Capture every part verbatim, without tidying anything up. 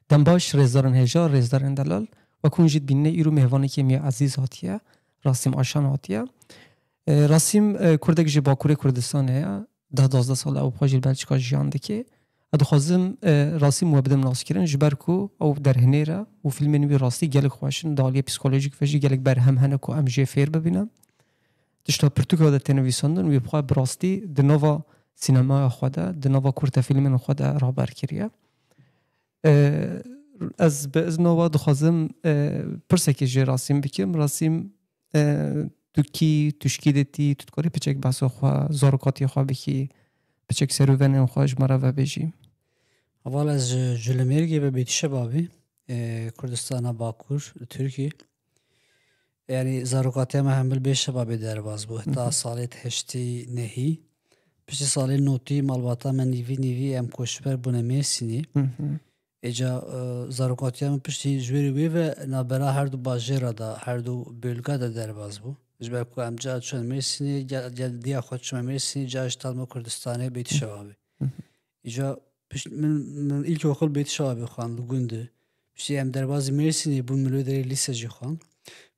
Dem baş rêzdarên hêja, rêzdarên delal. Wek hûn jî dibînine, îro mêvanekî me ya ezîz hatiye, Rasîm Aşan hatiye. E, Rasîm, e, kurdek ji Bakurê Kurdistanê ye. Deh duwazdeh sal ew xwe jî li Belçika jiyan dike. Ez dixwazim, e, Rasîm we bidim naskirin, ji ber ku ew derhinêr e û fîlmên wî rastî gelek xweş in, di aliyê psîkolojîk ve jî gelek berhem hene ku em jê fêr bibînin. Tişta pirtûka de tê nivîsandin, wî bi xwe bi rastî di nava sînemaya xwe de, di nava kurtefîlmên xwe de raber kiriye. E, ez bi izna we dixwazim, e, pirsekê ji Rasîm bikim. Rasîm, e, tu kî, tu ji kî de tî, tu dikarî piçek behsa xwe, zarokatiya xwe bikî, piçek serûvenên xwe ji me re vebêjî. Heval, ez ji Colemêrgê be, Bêtîşebabê, e, Kurdistana Bakur, li Tirkiyê. Yanî zarokatiya me hemû li Bêşebabê derbas bû. Heta Hı hı. salê heştê nehî. Piştî salê notî malbata me nîvî nîvî em koçber bûne Mêrsînê. Hı hı. Êca, e, zarokatiya min piştî ji wêrê wê ve navbera her du bajêra de, her du bölge de derbas bû. Ji ber ku em ca çûn Mêrsînê, gel, gel diya xwe çûme Mêrsînê, ca ji talma Kurdistanê Bêtîşebabê. Hı hı. Îca pişt, min, min îlkokul Bêtîşebabê xwend li gund de. Piştî em derbazî Mêrsînê bûn, min li wê derê lîse jî xwend.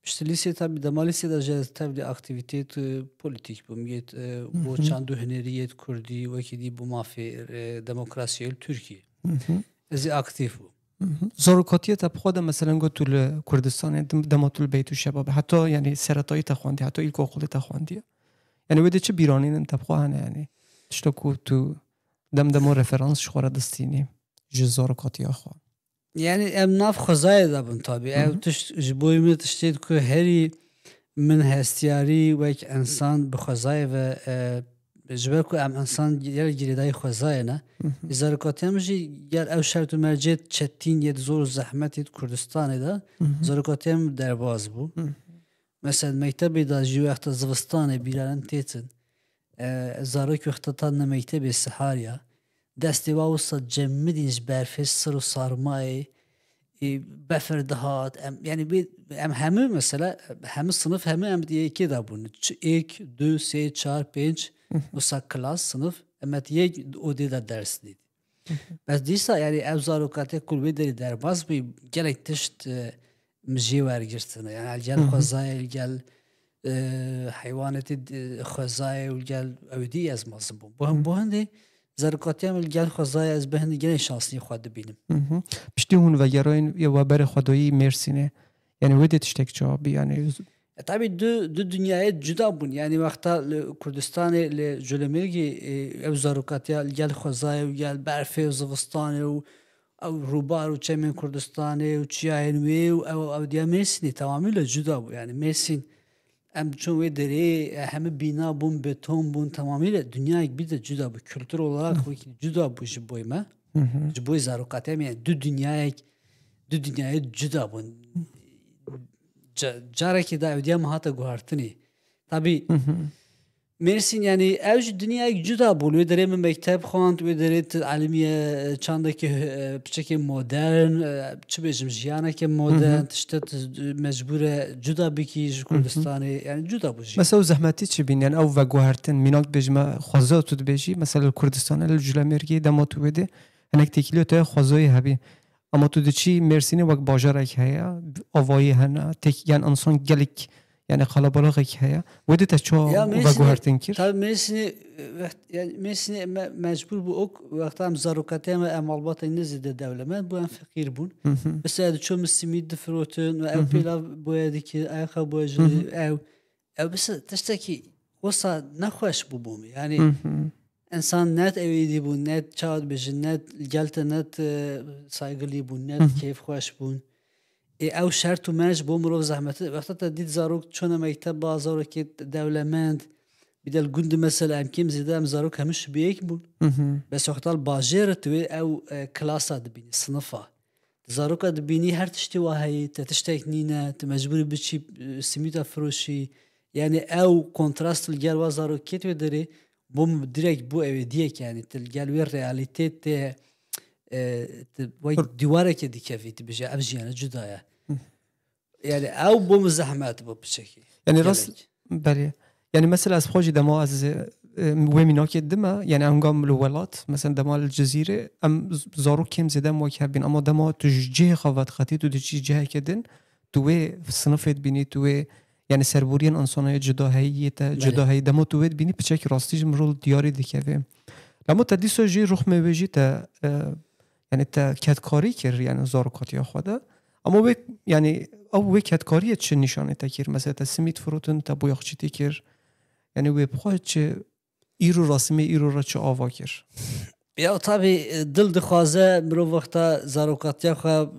Piştî lîsê tabî dema lîsê de jî ez tevlî aktîvîteyêt, e, polîtîk bûm. Yêt, e, Hı bo hı. çand û hunerî yêt kurdî, wekî dî bo mafê, e, demokrasiyê li Tirkiyê. Hı hı. Ez ê aktîf bûm. Hı hı. Zarokatiya te bi xwe de, meselen, got tu li Kurdistanê, dem-, dema tu li Beytû Şebab, heta, yanî, seretayî te xwendî, heta îlkokulê te xwendiye. Yanî, wê de çi bîranîn in te bi xwe hene, yanî? Tişta ku tu dem demo referans ji xwe re distînî, ji zarokatiya xwe. Yanî, em nav xwezayê de bûn tabî. Hı hı. Ew tişt ji bo min tiştê ku herî min hestiyarî wek insan bi xwezayê ve, e, ji ber ku em insan gel girêdayî xwezayê ne. Hı hı. Zarokatiya min jî gel ew şert û mercê çetîn yê, zor û zehmetê di Kurdistanê de Hı hı. zarokatiya min derbas bû. Hı hı. Mesela mektebê de jî wexta zivistanê bîranin têtin. E, zarok wexta ta ne mektebê sihar ya. Destê wa wisa cemidîn ji berfê sir û sarmayê, e, befir dihat. Em, yani bir, em hemû mesela, hemû sınıf hemû em di yekê de bûn. Ç-, êk, du, sê, çar, pênc, Hı hı. wisa klas, sınıf, em et yek odê de ders dît. Hı hı. Bes dîsa yani ev zarokate ku li wê derê derbas bû, gelek tişt, e, min jê wergirtine. Yani gel Hı hı. xwezayê, gel, e, heywanetê, e, xwezayê û gel ew dî ez mezin bûm. Bo, Hı. bo hindê zarokatiya min gel xwezayê ez bi hindê gelek şansî xwe dibînim. Hı hı. Piştî hûn vegerayên ya we berê xwe dayî Mêrsînê. Yani wê dê tiştek çawa bî? Yani E, tabî du, du dinyayê cuda bûn. Yani wexta li Kurdistanê, li Colemêrgê, e, ew zarokatiya li gel xwezayê û gel berfê û zivistanê û ew rûbar û çemên Kurdistanê û çiyayên wê û ew, ew diya Mêrsînê temamî le cuda bû. Yani Mêrsîn, em çûn wê derê, e, hemî bîna bûn, beton bûn, temamî le dinyayek bî de cuda bû. Kültür olarak Hı. wekî cuda bû ji boy me. Hı hı. Ji boy zarokatiya me, yani du dinyayek, du dinyayê cuda bûn. Ca-, carekê de ew diya min hate guhartinê. Tabî, Hı hı. Mêrsîn, yani ew ji dinyayek cuda bû. Wê derê min mekteb xwend, wê derê tu elimiye, e, çandekî, e, piçekê modern, e, çi bêjim, jiyaneke modern, Hı hı. tişte tu mecbûr e cuda bikî ji Hı hı. Kurdistanê, yani cuda bû jî. Mesela ew zehmetî çi bîn, yani ew veguhertin, mînak dibêjime, xweza tu dibêjî, mesela li Kurdistanê, li Culemêrgê, dema tu wê dê, hinek têkiliya te xwezayê hebî. Ama tu diçî Mêrsînê wek bajarek heye, avayî hene, tek, yani insan gelek, yani qelebalixek heye. Wê de te çawa Ya Mêrsînê, veguhertin kir? Tabii Mêrsînê, e, wext, yani Mêrsînê me, mecbur bû ok, wexta em zarokatiya me em malbatên ne zêde dewlemend bû, em feqîr bûn. Hı hı. Mesela diçû min simît difirotin, ve ew Hı hı. pêlav boye dikir, ayaqa boye Hı hı. jilî, ew, ew bisa tiştekî wisa nexweş bû bo min. Yani Hı hı. insan net ew êdî bûn, net çawa dibêjin, net gel te net, e, saygilî bûn, net Hı hı. keyfxweş bûn. Ê, ew şert û merc bo mirov zehmet e. Wexta te dît zarok çûne mekteba, zarokê dewlemend, bir de li gund mesela em kêm zêde em zarok hemû şibiyek bûn. Hı hı. Bes wexta li bajêr tu wê ew, e, klasa dibînî, sinifa. Zaroka dibînî her tiştê wa heyî, te tiştek nîne, tu mecbûrî biçî, e, simîta firoşî. Yani ew kontrast li gel wa zarokê tu wê derê, bo min direkt bû ewêdiyek yani. Tu li gel wê realîtê tê, e, tu wek Dur. dîwareke dikevî, tu bêje ev jiyana cuda ye. Hı. Yani ew bo min zehmet bû piçekî. Yani rast, Gelek. Belê. Yani mesela ez xwe jî dema ez, e, e, wê mînakê dime, yani em gam li welat, mesela dema li Cizîrê, em z-, zarok kêm zêde em wek hev bîn. Ama dema tu ji cihê xwe vediqetî, tu diçî cihekê din, tu wê sinifê dibînî, tu wê, yani serboriyên insana yê cuda heyî, yê te Belê. cuda heyî. Dema tu wê dibînî, piçekî rastî ji mirov diyarî dikeve. Lema te dîsa jî ruxmê wê jî te, e, yani te kedkarî kir, yani zarokatiya xwe de. Ama wê, yani ew wê kedkariyê çi nîşanê te kir? Mesela te simît firotin, te boyaxçîtî kir. Yani wê bi xwe çi îro rastimê îro re çi ava kir? Ya tabî, e, dil dixwaze mirov wexta zarokatiya xwe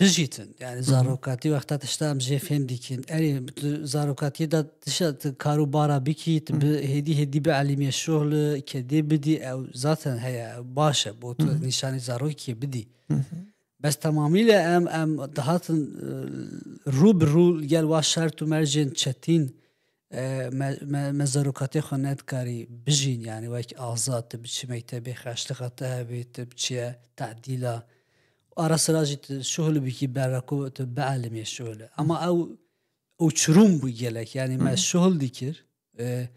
bijîtin. Yani Hı hı. zarokatî wexta tişta em jê fêm dikin. Erê, tu zarokatiyê de tişta tu kar û bara bikî, tu Hı. bi hêdî hêdî bi elîmê şohl, kedê bidî, ew zaten heye, ew baş e, bo tu Hı hı. nîşanî zarokê bidî. Hı hı. Bes temamîle em, em dihatin, e, rû bi rû gel wa şert û mercên çetîn, e, me, me, me zarokatê xwe nedikarî bijîn, yani wek azad, tu biçî mektebê, xerçlixa te hebe, tu biçiye tedîla. Ara sira jî tu şuhul bikî berre ku tu bielimê şuhul. Ama ew, ew çirûm bû gelek, yani me Hı. şuhul dikir. E,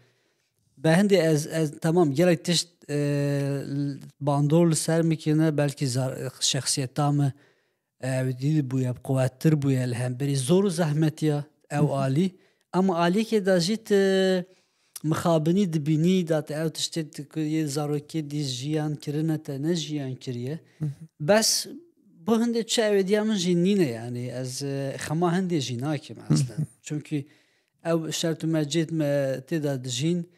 be hindê ez, ez, temam, gelek tişt, e, bandor li ser min kirine, belkî zar-, şexsiyeta min, e, ew dî bûye, quwettir bûye li hemberî zor û zehmetiya ew Hı hı. alî. Ama aliyekê de jî tu mixabinî dibînî, da tu ew tiştê tu ku yê zarokê dî jiyan kirine, te ne jiyan kiriye. Hı hı. Bes bo hindê çi ew êdiya min jî nîne, yani ez, e, xema hindê jî nakim Hı hı. eslen. Çunkî ew şert û mecêt me tê de dijîn,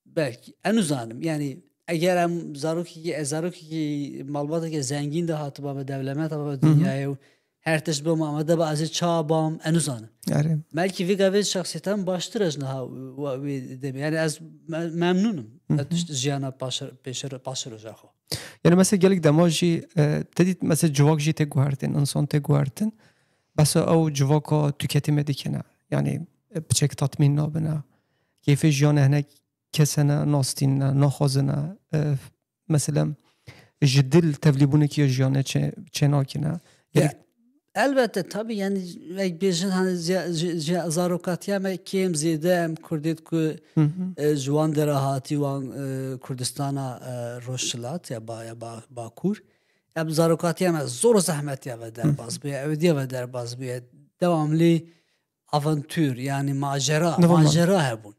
belkî, ez nizanim. Yani eger em zarokekî, ez zarokekî malbateke zengîn de hatiba me, dewlemet hatiba me Hı hı. dinyayê û her tişt bima me de ba ez ê çawa bam, ez nizanim. Erê. Belkî vê gavê şexsiyetan baştir ez niha wa-, wê demê. Yani ez me-, memnûnim. Hı hı. Ez tişt jiyana paşir, pêşir, paşiroja xwe. Yani mesela gelek dema jî, e, te dît mesela civak jî tê guhertin, insan tê guhertin. Bes ew civaka tûketî me dikine. Yani, e, piçek tatmîn nabine. Keyfê jiyanê hinek kes hene nastînine, naxwazine, e, mesela ji dil tevlîbûnekî ya jiyanê çê, çê nakine. Ya, Gerek elbette, tabii, yani, wek bêjin, hani, ziya-, ji, ji zarokatiya me kêm zêde em Kurdêt ku, Hı hı. e, ji wan dera hatî, wan, e, Kurdistana, e, Rojhilat ya ba-, ya ba-, Bakur. Em zarokatiya me zor zehmetiya ve derbas bûye, ewediya ve derbas bûye. Devamlî avantür, yani macera, Normal. macera hebûn.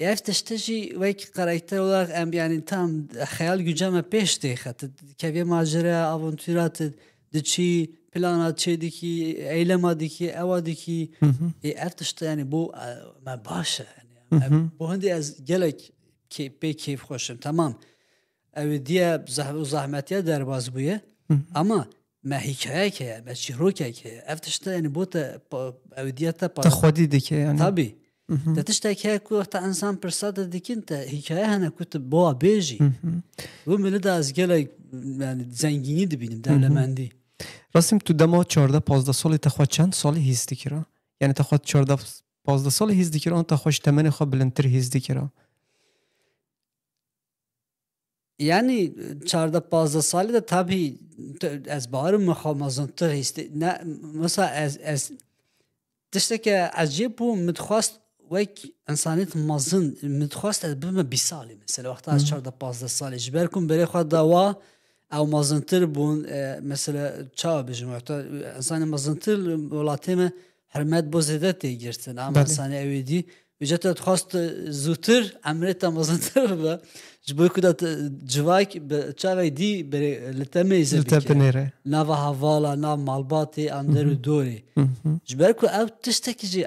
Ev tiştê jî wek karakter olarak em, yani tam xeyal güce me pêş têxe. Tu keviye macera, avantüra, tu diçî, plana çê dikî, eylema dikî, ewa dikî. Hı hı. E, ev tiştê yani bo, e, me baş e. Yani, Hı hı. em, bo hindê ez gelek kê-, pê kêfxweş im. Tamam. Ew diye zah-, û zahmetiye derbas bûye. Hı hı. Ama me hikayek heye, me çîrokek heye. Ev tiştê yani bo te pa-, ew diye te Te para. xwedî dike yani. Tabii. Hı hı. Te tiştek heye ku wexta insan pirsa te dikin, te hikaye hene ku tu bowa bêjî. Hı hı. Bu milî de ez gelek, yani, zengînî dibînim, Hı hı. dewlemendî. Rasim, tu dema çardeh pazdeh salî te xwe çend salî hîs dikira? Yani te xwe çardeh pazdeh salî hîs dikira, an te xwe ji temenê xwe bilindtir hîs dikira? Yani çardeh pazdeh salî de tabî te-, ez bawerim min xwe mezintir hîs di-, ne, mesela ez, ez tişteke ecêb bû, min dixwest wek insanêt mezin, min dixwest ez bibime bîst salî mesela, wexta ez Hı. çardeh pazdeh salî. Ji ber ku min berê xwe dawa ew mezintir bûn, e, mesela çawa bêjim, wexta insanê mezintir li welatê me hurmet bo zêde tê girtin. Ama Belê. insanê ew ê dî, Îca te dixwest zûtir emrê te mezintir bibe. Ji bo ku de tu civak bi çavek dî berê li te mêze Li te bike. binêre. Nava hevala, nav malbatê, an der û Hı hı. dorê. Hı hı. Ji ber ku ew tiştekî jî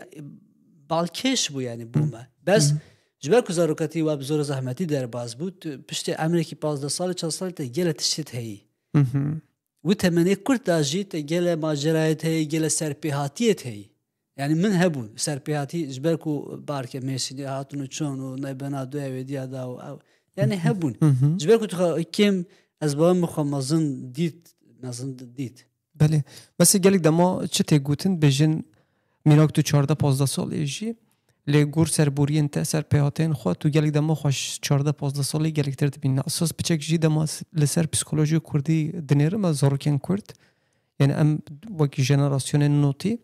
balkêş bû, yani, bo Hı. me. Bes, Hı. ji ber ku zarokatî we bi zor û zehmetî derbas bû, tu piştê emrekî pazdeh salî, çar salî te gelek tiştê heyî. Hı hı. Wî temenê kurt da jî te gele macerayê te heye, gele serpêhatiyê te heye. Yani min hebûn serpêhatî ji ber ku barke Mêrsînê hatin û çûn û nebena du ewêdiya da û ew. Yani hebûn. Hı hı. Ji ber ku tu xwe kêm ez bawerim min xwe mezin dît, mezin dît. Belê. Mesela gelek dema çi tê gotin, bêjin mînak tu çardeh pazdeh salî jî, lê gor serboriyên te, serpêhateyên xwe, tu gelek dema xwe ji çardeh pazdeh salî gelektir dibînî. Esas piçek jî dema s-, li ser psîkolojiyê kurdî dinêrim, ez zarokên kurd, yani em wek jenerasyonên notî,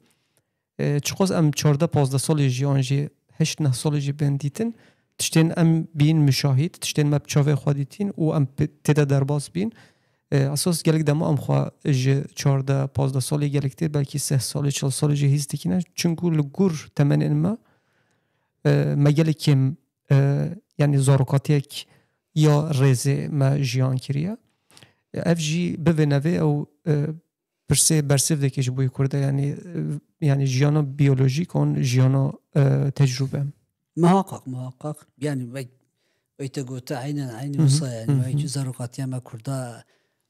e, çiqas em çardeh pazdeh salî jî an jî heşt neh salî jî bên dîtin, tiştên em bîn muşahîd, tiştên me bi çavê xwe dîtîn û em pê-, tê de derbas bîn. E, esas gelek dema em xwe ji çardeh pazdeh salê gelek tê, belkî sih salê, çil salê jî hîs dikîne. Çinku li gor temenên me, e, me gelek kêm, e, yanî zarokatiyek ya rêzê me jiyan kiriye. E, ev jî bivê nevê ew, e, pirsê bersiv dike ji bo yê Kurda, yanî, e, yanî jiyana biyolojîk an jiyana, e, tecrûbe. Muhakkak, muhakkak. Yani, wek, wek te gote, aynen, aynı Hı hı. wisa, yani, Hı hı. wek zarokatiya me Kurda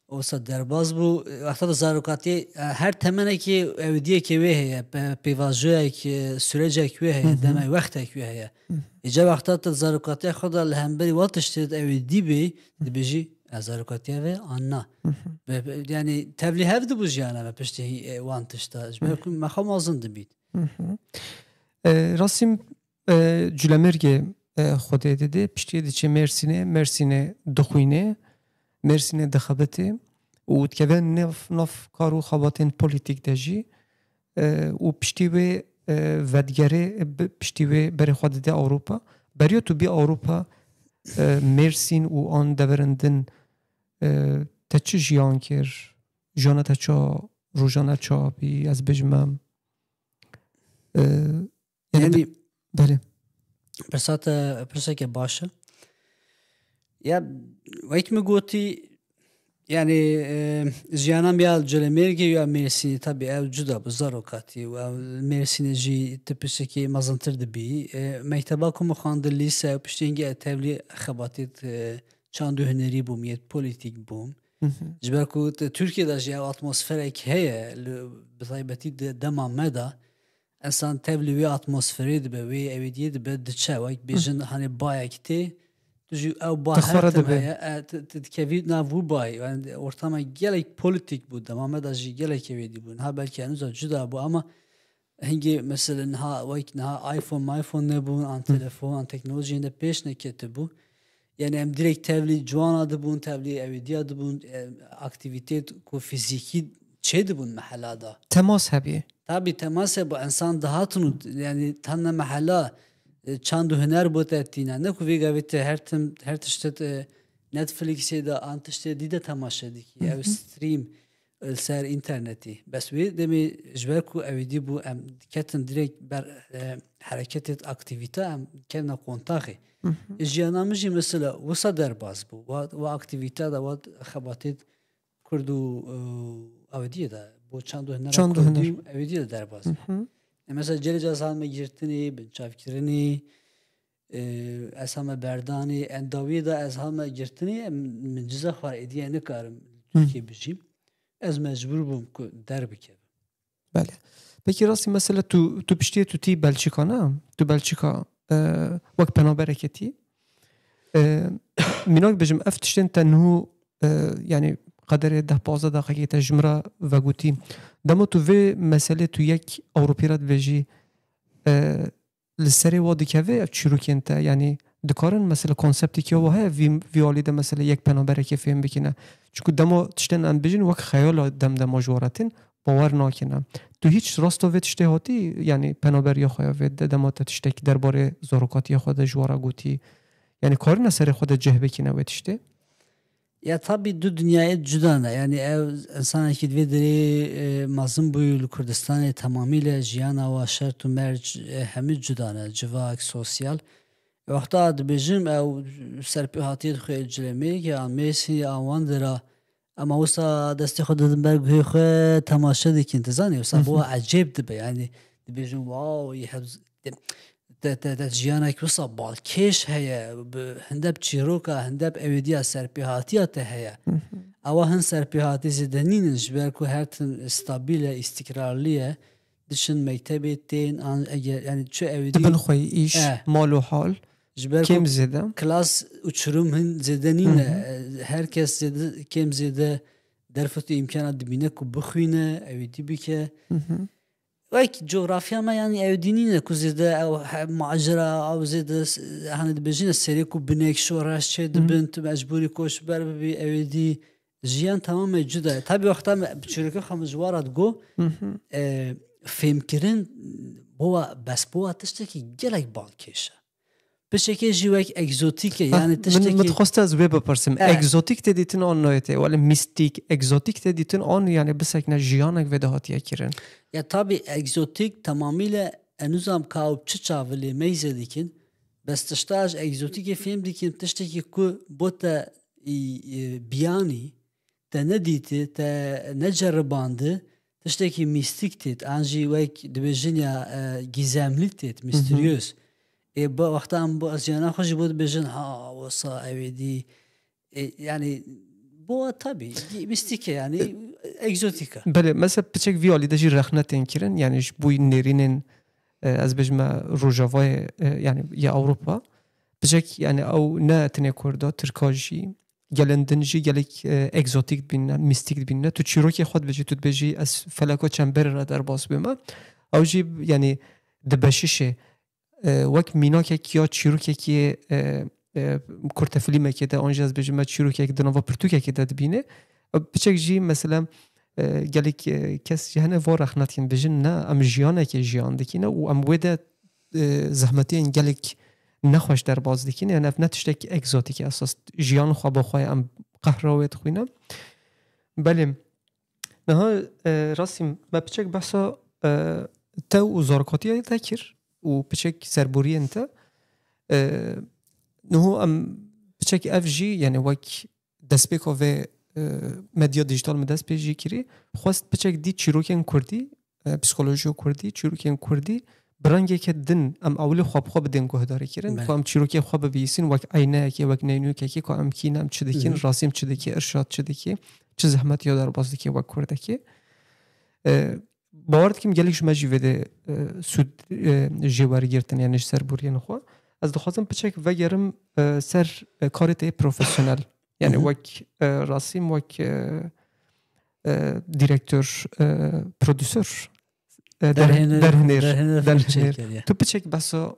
olsa derbaz bû. Wexta da zarokatiye, e, her temenekî ewidiyekê wê heye, pe-, pêvajoyek, e, sürecek wê heye, Hı hı. demê wextek wê heye. Hı hı. Îca wexta tu zarokatiya xwe da li hemberî wan tiştê ewidî bî, dibêjî, "Ez zarokatiya vê an na." Hı hı. Ve, ve, yani, tevlî hev dibû jiyana me piştî, e, wan tişta. Ji ber Hı. ku me xwe mazin dibît. Hı hı. E, Rasim, e, Culemêrgê, e, Xwedê didê, piştî diçe Mêrsînê, Mêrsînê dixwînê, Mêrsînê dixebitê û dikeve nav, nav kar û xebatên polîtîk de jî, e, û piştî wê, e, vedigerê, bi-, piştî wê berê xwe dide Ewropa. Beriya tu bî Ewropa, e, Mêrsîn û an deverên din, e, te çi jiyan kir? Jiyana te ça, rojane ça bî, ez bêjim em? E, yani Yani, bi-, belê. Pirsa te pirseke baş e. Ya, wek min gotî, yani, e, jiyana me ya Colemêrgê ya Mêrsînê, tabii ew cuda bû, zarokatî û ew Mêrsînê jî tu pirseke mezintir dibî. E, mekteba ku min xwendin lîse û piştî hingê tevlî xebatê, e, çand û hunerî bûm, yê polîtîk bûm. Hı hı. Ji ber ku te-, Tirkiye de jî ew atmosferek heye, li, bi taybetî de dema me de, Ensan tevlî wê atmosferê dibe, wê ewêdiyê dibe, diçe. Wek bêjin, Hı. hanê bayek tê, tu jî ew ba Te xwe her re tim dibe. heye, e, tu, tu dikevî nav wî bayê. Yani, ortama gelek polîtîk bû, dema me de jî gelek ewêdî bû. Niha belkî henûza cuda bû, ama hingê, mesela, niha, wek niha iPhone, iPhone nebûn, an Hı. telefon, an teknolojiyên de pêş neketibû. Yani, em direkt tevlî ciwana dibûn, tevlî ewêdiya dibûn, e, aktîvîtêt ku fîzîkî çê dibûn mehela de. Temas hebî. Tabii, temas hebû, ensan dihatin û, yani, tanne mehela, e, çand û huner bo te tîne. Ne ku vê gavê te her tim, her tiştet, e, Netflixê de an tiştê dî de temaşe dikî. Hı Ew hı. stream, e, li ser înternetî. Bes wê demê ji ber ku ewêdî bû, em diketin direkt ber, e, hereketê, aktîvîte, em kevna kontaxê. Hı hı. Jiyana min jî mesela wisa derbas bû. Wa, wa aktîvîte de, wa xebatê Kurd û, e, ewêdiyê de, bo çand û hunera Çand û Kurdî huner. û ewêdiyê de derbas Hı bû. hı. E, mesela, gelê ez hatime girtinê, binçavkirinê, e, ez hatime berdanê, endawiyê de ez hatime girtinê, em, min ciza xwe êdî nikarim Hı. Tirkiyê bijîm. Ez mecbûr bûm ku derbikevim. Belê. Pekî rastî mesela tu, tu piştiyê tu tî Belçîka, ne? Tu Belçîka, e, wek penaberekê tî. E, mînak bijim, ev tiştên te niho, e, yani qederê deh pazdeh deqekê te ji min re vegotî. Dema tu vê meselê tu yek Ewropî re dibêjî, e, li serê wa dikeve ev çîrokên te, yanî dikarin mesela konsepteke wa heye vî, vî alî de mesela yek penaberekê fêm bikine. Çunku dema tiştên em bijin wek xeyala dem dema ji wa re tên, bawer nakine. Tu hîç rasta vê tiştê hatî, yanî penaberiya xwe ya vê de dema te tiştek derbarê zarokatiya xwe de ji wa re gotî? Yanî karine serê xwe de cih bikine wê tiştê? Ya, tabii du dinyayê cuda ne. Yani ev insanekî di vê derê, e, mezin bûyî li Kurdistanê, temamî le jiyana wa şert û merc, e, hemî cuda ne, civak, sosyal. Wexta dibêjim ew serpêhatiyê dixwe Colemêrgê, an Mêrsînê, an Wanê de, ema wisa destê xwe didin ber guhê xwe, temaşe dikin, tu zanî, wisa bo ecêb dibe, yani dibêjin, wow, yî hebz-, te, te, te jiyanek wisa balkêş heye, bi, hinde bi çîroka, hinde bi ewêdiya serpêhatiya te heye. Hı hı. Ewa hin serpêhatî zêde nînin, ji ber ku her tim stabil e, îstikrarlî ye. Diçin mektebê tên, an, eger, yani çi ewêdî Dibin xwe îş, Eh. mal û hal, Ji ber kêm ku zêde. klas uçurum hin zêde nîne. Hı hı. E, her kes zêde, kêm zêde derfet û îmkana dibîne ku bixwîne, ewêdî bike. Hı hı. Wek coğrafya me, yani, ew dî nîne ku zêde ew he-, macera, ew zêde s-, hani dibêjine serê ku binek şoreş çê Hı. dibin, tu mecbûrî koçber bibî, ew dî jiyan tamamê cuda ye. Tabii wexta me, bi çîroka xwe min ji wa re digo, Hı hı. e, fêmkirin bo wa, bes bo wa tiştekî gelek balkêş e. Pişekê jî wek egzotîk e, Ha, yani min, min tiştekî... dixwest ez wê bipirsim. Evet. Egzotîk tê dîtin an nayê tê? Wele mîstîk, egzotîk tê dîtin an, yani bisekne jiyanek vê de hatiye kirin? Ya tabi egzotik tamamıyla enuzam ka ew çi çavilê meyze dikin. Bes tişta ji egzotîkê fêm dikin, tiştekî ku bo te î, e, biyanî, te nedîti, te neceribandi, tiştekî mîstîk têt. An jî wek dibêjin ya, e, gizemlî têt, misteryoz. Ê bi wexta em bo ez jiyana xwe jî bo dibêjin, ha, wisa ew ê dî. E, yani bo tabi mîstîk e, yani egzotîk e. Belê, mesela piçek vî alî de jî rexne tên kirin, yani ji bo nêrînên, e, ez bêjim me Rojavayê, e, yani ya Ewropa. Piçek yani ew ne tenê Kurda, Tirka jî, gelên din jî gelek, e, egzotîk dibîne, mîstîk dibîne. Tu çîrokê xwe dibêjî, tu dibêjî ez feleka çemberê re derbas bûme. Ew jî yani dibeşişê, e, wek mînakek ya çîrokekî, e, e, kurtefilîmekê de, an jî ez bêjim me çîrokek di nava pirtûkekê de dibîne. E, piçek jî mesela, e, gelek, e, kes jî hene va rexnetîn, bêjin ne, em jiyanekê jiyan dikîne û em wê de, e, zehmetiyên gelek nexweş derbas dikîne. Yani ev ne tiştek egzotîk e, esas jiyan xwe bi xwe ye, em qehra wê dixwîne. Belê. Niha, e, Rasîm, me piçek behsa, e, te û zarokatiyê te kir û piçek serboriyên te. E, niho em piçek ev jî, yani wek destpêka vê, e, medya dijital min dest pê jî kirî, xwest piçek dî çîrokên kurdî, e, psîkolojiya kurdî, çîrokên kurdî, bi rengeke din em ewilî xwe bi xwe bidên guhdarî kirin, Belê. Ku em çîrokê xwe bibihîsin wek eyneyekê, wek neynûkekê, ku em kî ne, em çi dikin, Hı hı. Rasîm çi dike, Irşad çi dike, çi zehmetiya derbas dike wek kurdekê. E, bawer dikim gelek ji me jî vê de, e, sûd, e, jê wergirtin, yani ji serboriyên xwe. Ez dixwazim piçek vegerim, e, ser, e, karê te yê profesyonel. Yani Hı hı. Wek, e, Rasîm, wek, e, e, direktor, e, prodüser, e, der-, Derhêner, derhêner, derhêner derhêner. film çêkir ya. Tu piçek behsa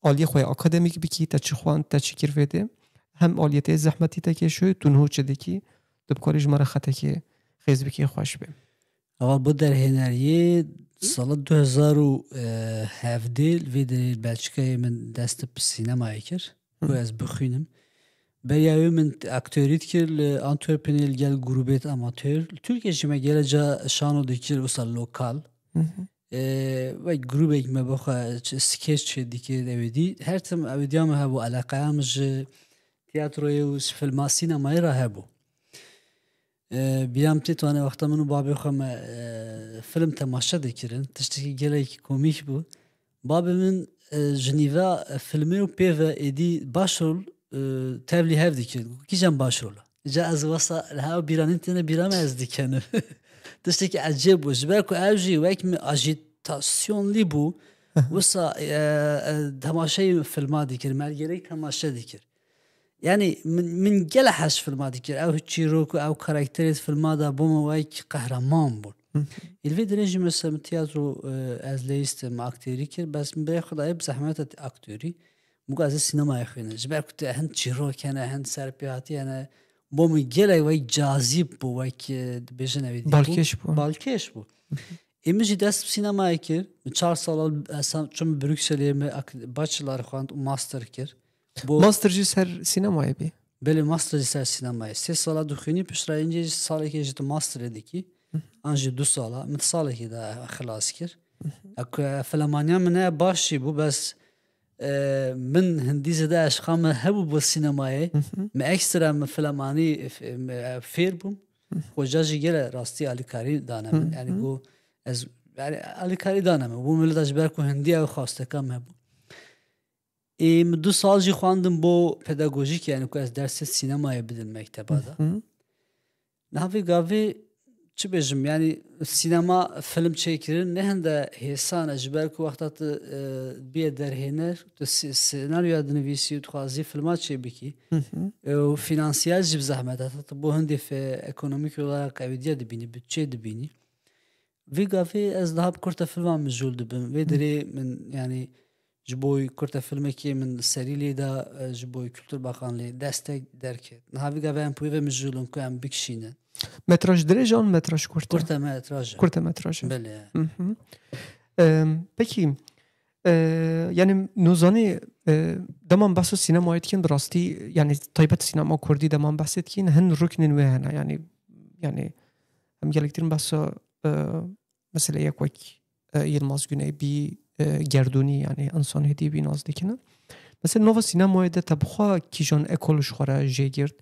aliyê xwe yê akademîk bikî, te çi xwend, te çi kir vê de? Hem aliyê te yê zehmetî te kêşoyê, tu niho çi dikî? Tu bikarî ji me re xetekê xêz bikî, xweş be. Ewa bo derhêneriyê sala du hezar û hevdeh li vê derê li Belçîkayê min dest bi sînemayê kir. Ku Hı. ez bixwînim. Beriya wê min aktorî dikir li Antwerpenê li gel grûbêt amatör. Li Tirkiyê jî me gele ca şano dikir wisa lokal. Hı hı. Ee, wek grûbek me bo xwe ç-, skeç çê dikir ewê dî. Her tim ewê diya me hebû, eleqeya min ji tiyatroyê û ji filma sînemayê re hebû. Ee, bîra min tê tane wexta min û babê xwe me, e, film temaşe dikirin. Tiştekî gelekî komîk bû. Babê min, e, ji nîva, e, filmê û pê ve êdî başrol, e, tevlî hev dikirin. Kîjan başrol e? Ca ez wesa li hev bîranîn têne bîra me ez dikenim. Tiştekî ecêb bû. Ji ber ku ev jî wek min ajîtasyonlî bû. Wisa, e, e, temaşeyê filma dikir. Me gelek temaşe dikir. Yani min, min gele hez filma dikir. Ew çîrok û ew karakterê filma de bo min wek qehreman bûn. Hı. Ê li vê derê jî mesela min tiyatro, e, ez leyîstim, aktorî kir. Bes min bê xwe dayê bi zehmet e aktorî. Min got ez ê sînemayê xwînim. Ji ber ku tu hin çîrok hene, hin serpêhatî hene. Bo min gelek wek cazîb bû, wek, e, dibêjin ew ê dî bû. Balkêş bû. Balkêş bû. Ê min jî dest bi sînemayê kir. Min çar sala, e, çûm Brukselê, min ak-, bachelor xwend û master kir. Bo Master jî ser sînemayê bî? Belê, master jî ser sînemayê. Sê sala dixwînî, piştre încê jî salekê jî tu masterê dikî. Hı. An jî du sala. Min salekê de xilas kir. Hı hı. Ek, e, filemaniya min ne baş jî bû, bes, e, min hindî zêde eşqa min hebû bo sînemayê. Hı hı. Min ekstra min filemanî, f-, e, fêr bûm. Hı hı. Xweca jî gele rastî alîkarî dane min. Hı hı. Yani got ez, yani alîkarî dane min. Bû min li da ji ber ku hindî ew xwasteka min hebû. Ê, min du sal jî xwendim bo pedagojîk, yani ku ez dersê sînemayê bidim mekteba de. Hı hı. Niha vê gavê çi bêjim, yani sînema, film çêkirin ne hinde hêsan e, ji ber ku wexta tu, e, bîye derhêner, tu sî-, senaryoya dinivîsî û dixwazî filma çêbikî. Hı hı. E, û finansiyel jî bi zehmet e. Tu bo hindê fe-, ekonomîk olarak qewîdiye dibînî, bütçe dibînî. Vî gavê ez daha bi kurte filman mijûl dibim. Vê derê min, yani, ji bo kurte filmekê min serî lê da, e, ji bo Kültür Bakanlığı destek derket. Niha vî gavê em pûyê ve mijûl in ku em bikişînin. Metraj dirêj an metraj kurt e? Kurte metraj e. Kurte metraj e. Belê. Hı hı. Em, pekî, E, yani nozanî, e, deman behsa sînemayê dikin, bi rastî, yani taybet sînema kurdî deman behsê dikin, hin ruknên wê hene. Yani, yani em gelektir behsa, e, mesela yek wek, e, Yilmaz Güney bî, e, gerdûnî, yani insan hêdî bî nas dikine. Mesela nava sînemayê de te bixwe kîjan ekol ji xwe re jê girt?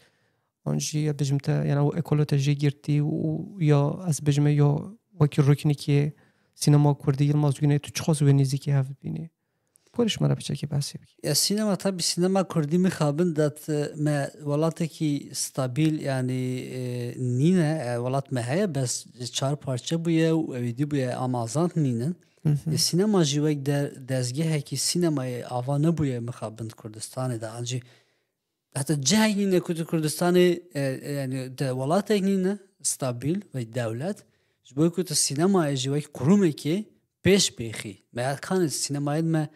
An jî ez bêjim te, yani ew ekolo te jê girtî û ya ez bêjime ya wekî ruknekê sînema kurdî Yilmaz Güney tu çiqas wê nêzîkî hev bînî? Porê ji me re piçekî behsê bikî. Ya sînema, tabî sînema kurdî mixabin dat, e, me welatekî stabil, yani, e, nîne, e, welat me heye, bes çar parçe bûye û ewîdî bûye, amazan nînin. Hı hı. E, sînema jî wek de-, dezgehekî sînemayê ava nebûye mixabin Kurdistanê de. An jî heta cihek nîne ku tu Kurdistanê, e, e, yani de welatek nîne stabil ve dewlet. Ji bo ku tu sînemayê jî wek qurumekê pêş bêxî. Me ya kanê sînemayê me,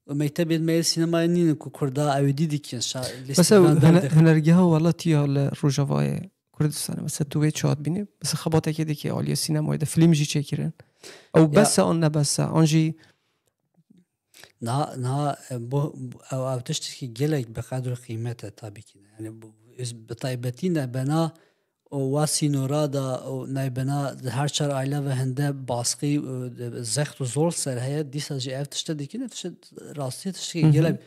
mektebê me yê sînemayê nîne ku Kurda ewîdî dikin. Şa-, Mesela lîstikdan hune-, derdixin. Hunergeha welatî ya li Rojavayê Kurdistanê. Mesela tu wê çi hat bînî? Mesela xebatekê dike aliyê sînemayê de film jî çêkirin. Ew Ya bes e an ne bes e? An jî Niha, niha, e, bu, bu, ew, ew tiştekî gelek bi qedr û qîmet e tabî ki. Yani bu, ez bi taybetî nebena û wa sînora da û nebena di her çar aile ve hinde baskî, e, zext û zor ser heye, dîsa jî ev tişte dikin, ev tişte rastî tiştekî Hı hı. gelek,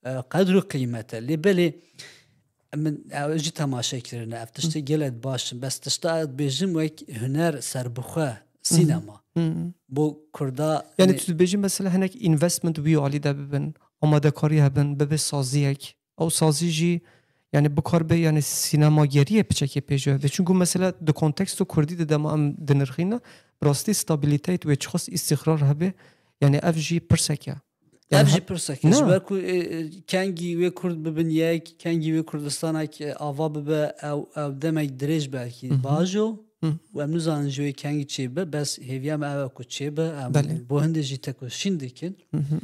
e, qedr û qîmet e. Lê belê min ew jî temaşe kirine. Ev tiştê gelek baş in. Bes tişta ez dibêjim wek huner serbixwe, Hı hı. sînema. Hı hı. Bo Kurda, Yani hani tu dibêjî mesela hinek investment wî alî de bibin, amadekarî hebin, bibe saziyek. Ew sazî jî yani bikar be yani sînemageriyê piçekê pêşve be. Çunku mesela di konteksto kurdî de dema em dinirxîne, bi rastî stabiliteyê wê çiqas îstîqrar hebe. Yani ev jî pirsek e. Yani Ev jî he-, pirsek e. Ne? Ji ber ku, e, e, kengî wê Kurd bibin yek, kengî wê Kurdistanek, e, ava bibe, ew, ew demek dirêj belkî Hı hı. bajo. Hı. Û em nizanin ji wê kengî çêbibe, bes hêviya me ew e ku çêbibe. Em Belê. bo hindê jî tekoşîn dikin. Hı hı.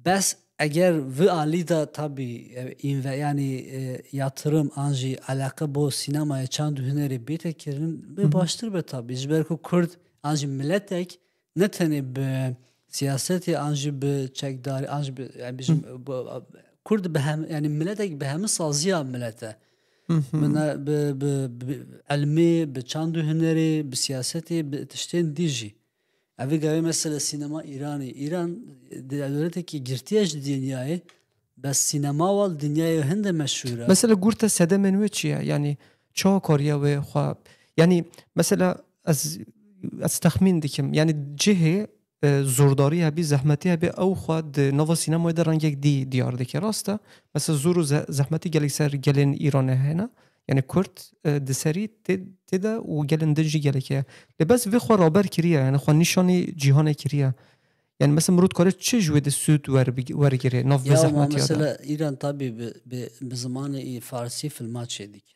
Bes eger vi alî de tabî, e, înve-, yani, e, yatırım an jî eleqe bo sînemayê, çand û hunerê bête kirin, bê Hı hı. baştir be tabî. Ji ber ku Kurd an jî miletek ne tenê bi siyasetê, an jî bi çekdarî, an jî bi, yani bijim, Hı. bu, Kurd bi hem, yani miletek bi hemî saziya milet e. Hı hı. Bi ne-, bi, bi, bi ilmê, bi çand û hunerê, bi siyasetê, bi tiştên dî jî. Ev gavê mesela sînema Îranê. Îran di dewletekî girtiye ji dinyayê, bes sînema wal dinyayê hinde meşhûr e. Mesela gurte sedemên wê çi ye? Yani çawa kariye wê xwe? Yani mesela ez, ez texmîn dikim. Yani cihê, e, zordarî hebî, zehmetî hebî, ew xwe di nava sînemayê de rengek dî diyar dike. Rast e? Mesela zor û ze-, zehmetî gelek ser gelên Îranê hene. Yani Kurd, e, di serî tê, tê de û gelên din jî gelek heye. Lê bes vê xwe raber kiriye, yani xwe nîşanî cîhanê kiriye. Yani mesela mirov dikare çi ji wê de sûd wer big-, wergire, nav vê Ya ma zehmetiya de? mesela Îran tabî bi, bi, bi zimanê î farsî filma çêdike.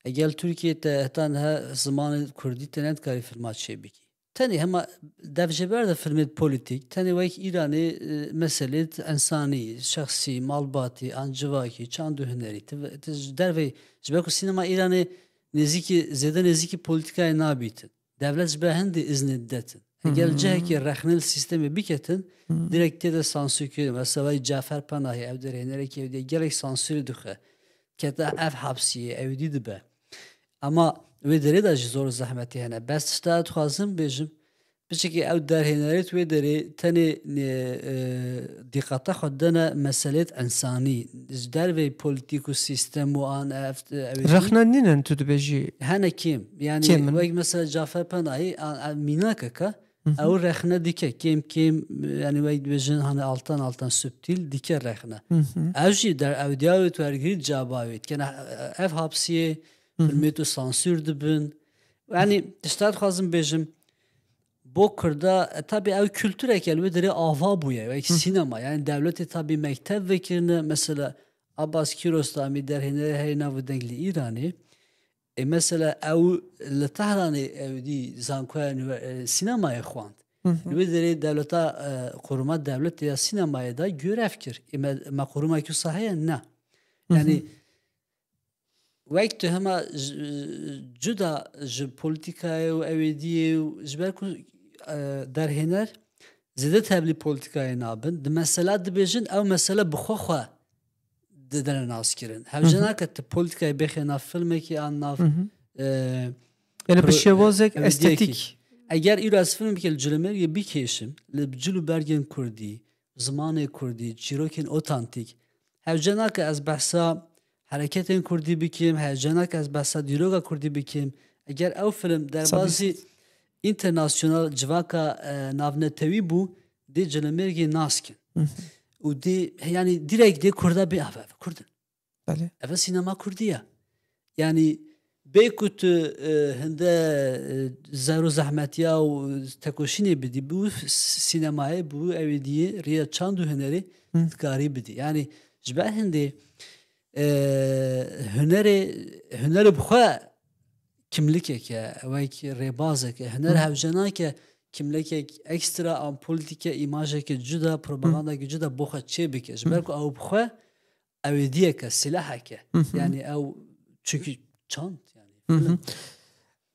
Egel Tirkiyê te heta niha zimanê kurdî te nedikarî filma çêbikî. Tenê hema dev jêber de filmê polîtîk, tenê wek Îranê, e, meselê insanî, şexsî, malbatî, an civakî, çand û hunerî. Ti, ti ji dervê, ji ber ku sînema Îranê nêzîkî, zêde nêzîkî polîtîkayê nabîtin. Dewlet ji ber hindê iznê didetin. Egel Hı hı. cihekî rexne li sîstemê biketin, Hı. direkt tê de sansûr kirin. Mesela wek Cafer Penahî, ew derhênerekî ew diye gelek sansûrê dixwe. Kete ev hapsiyê, ew dî dibe. Ama wê derê de jî zor û zehmetî hene. Bes tişta ez dixwazim bêjim, piçekî ew derhênerêt wê derê tenê, e, e, dîqata xwe dene meselêt insanî. Ji dervê polîtîk û sîstem û an ev, ew ê Rexne nînin tu dibêjî? Hene kêm. Yani Kêm in. wek mesela Cafer Penahî, an, an mînakeke, Hı hı. ew rexne dike. Kêm kêm, yani wek dibêjin hani alttan alttan subtîl dike rexne. Hı hı. Ev jî der ew diya wê tu wergirî caba wê dikene, ev hapsiyê, Hı hı. filmê tu sansûr dibin. Yani tişta dixwazim bêjim, bo Kurda, e, tabî ew kultureke li wê derê ava bûye, wek Hı. sînema. Yani dewletê tabî mekteb vekirine, mesela Abbas Kiarostami derhênerê herê nav û deng li Îranê. E, mesela ew li Tehranê ew dî zankoya nû-, e, sînemayê xwend. Hı hı. Li wê derê dewleta, e, quruma dewletê ya sînemayê de görev kir. E, me, me quruma ku saheye ne. Hı hı. Yani wek tu hema j-, cuda ji polîtîkayê û ewêdiyê û ji ber ku, e, derhêner zêde tevlî polîtîkayê nabin. Di mesela dibêjin, ew mesele bi xwe xwe didine naskirin. Hewce nake tu polîtîkayê bêxê nav filmekî an nav, e, Yani bi pro- şêwazek e, ewediyekî. Estetik. Eger îro ez filmekê li Cilemêrgê bikêşim, li cil û bergên kurdî, zimanê kurdî, çîrokên otantîk, hewce nake ez behsa hereketên kurdî bikim, hewce nake ez behsa dîroka kurdî bikim. Eger ew film derbazî înternasyonal civaka, e, navnetewî bû, dê Cilemêrgê naskin. Û dê, yani direkt dê kurda bê, "Ava, ava, kurdin." Belê. Eve sînema kurdî ye. Yani bê ku tu, e, hinde, e, zer û zehmetiya û tekoşînê bidî, bi s-, sînemayê, bi ewêdiyê, riya çand û hunerê dikarî bidî. Yani ji ber hindê, e, hunerê, hunerê bi xwe kimlikek e, wek rêbazek e. Huner hewce nake kimlekek ekstra an polîtîke, îmajeke cuda, propagandeke cuda bo xwe çê bike. Ji ber ku ew bi xwe ewêdiyeke, silaheke. Yani ew, çünkü çand yani. Film.